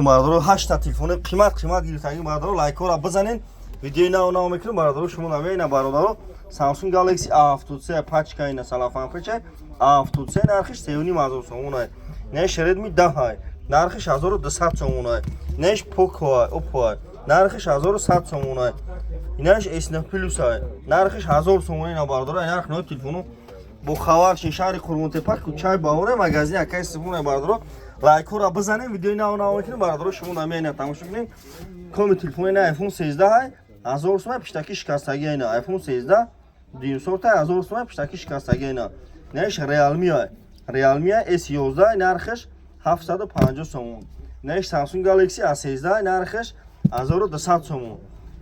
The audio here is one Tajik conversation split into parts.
Бародаро, ҳашта телефони қимат қимат гирифтагӣ. Бародаро, лайкҳоро бизанен, видеои нав нав мекунем. Бародаро, шумо намеина. Бародаро, Samsung Galaxy A73, пачка ина, салафанпеча A73, нархиш 3500 сомон. Неш Redmi 10, нархиш 1200 сомон. Неш Poco, Oppo, нархиш 1100 сомон. Инаш S9 Plus, нархиш 1000 сомон. Ина, бародаро, нарх нои телефону бо хабар шин. Шаҳри Қурғонтепа, кӯчаи Баҳоре, магазин акаи Сифуне. Бародаро, лайкҳоро бизанем, видеои нав нав мекунем. Бародаро, шумо намеина, тамошо кунем. Коми телефони на iPhone 13, 1000 сомон, пиштаки шикастагӣ. Ина iPhone 13 дюсорта, 1000 сомон, пиштаки шикастагӣ. Ина неш Realme, Realme S11, нархиш 750 сомон. Неш Samsung Galaxy A13, нархиш 1200 сомон.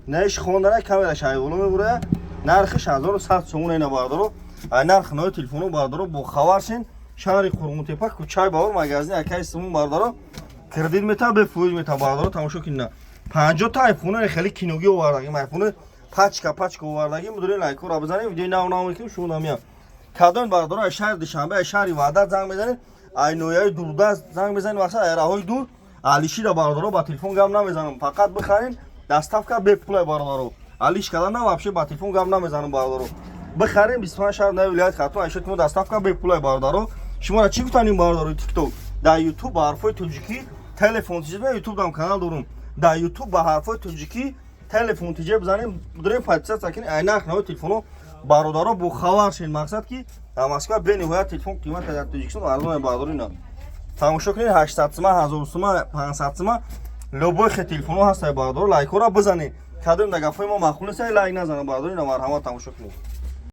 Неш Honda, камераш айволо мебурая, нархиш 1100 сомон. Ина, бародаро, ай нарх нои телефону, бародаро, бо хабар шин. Шаҳри Қурғонтепа, кӯчаи Баҳор, магазин акаи Симон. Бародаро, кредит мета, бефоиз мета. Бародаро, тамошо кунина, 50 та айфони хеле киногӣ овардагим, айфони пачка пачка овардагим. Будурин, лайкҳоро бизанем, видеои нав нав мекунем. Шумо намиям кадом, бародаро, ай шаҳри Душанбе, ай шаҳри Ваҳдат занг мезанед, ай ноҳияи дурдаст занг мезанед, мақсад, ай раҳои дур алишира. Бародаро, ба телефон гап намезанам, фақат бихарен, доставка бепулай. Бародаро, алиш када на, вообще ба телефон гап намезанам. Бародаро, бихарем, 25 шаҳр нави вилояти Хатлон айшоти мо доставка бепулай. Бародаро, шуморо чӣ гуфтаним? Бародаро, Тикток, дар Ютуб ба ҳарфҳои тоҷикӣ «Телефон тиҷ», Ютуб дам канал дорум, дар Ютуб ба ҳарфҳои тоҷикӣ «Телефон тиҷ» бизанем, будурем, подписаться кунем. Ай нарх нави телефоно, бародаро, бо хабар шен. Мақсад, ки дар Москва бениҳоят телефон қимат, дар Тоҷикистон арзон. Бародаро, ина тамошо кунед, 800 сума, 1000 сума, 500 сума, любой хе телефонҳо ҳастай. Бародаро, лайкҳоро бизанед. Кадом дар гапҳои мо маъқул нест, лайк назанад. Бародаро, ина марҳамат, тамошо кунед.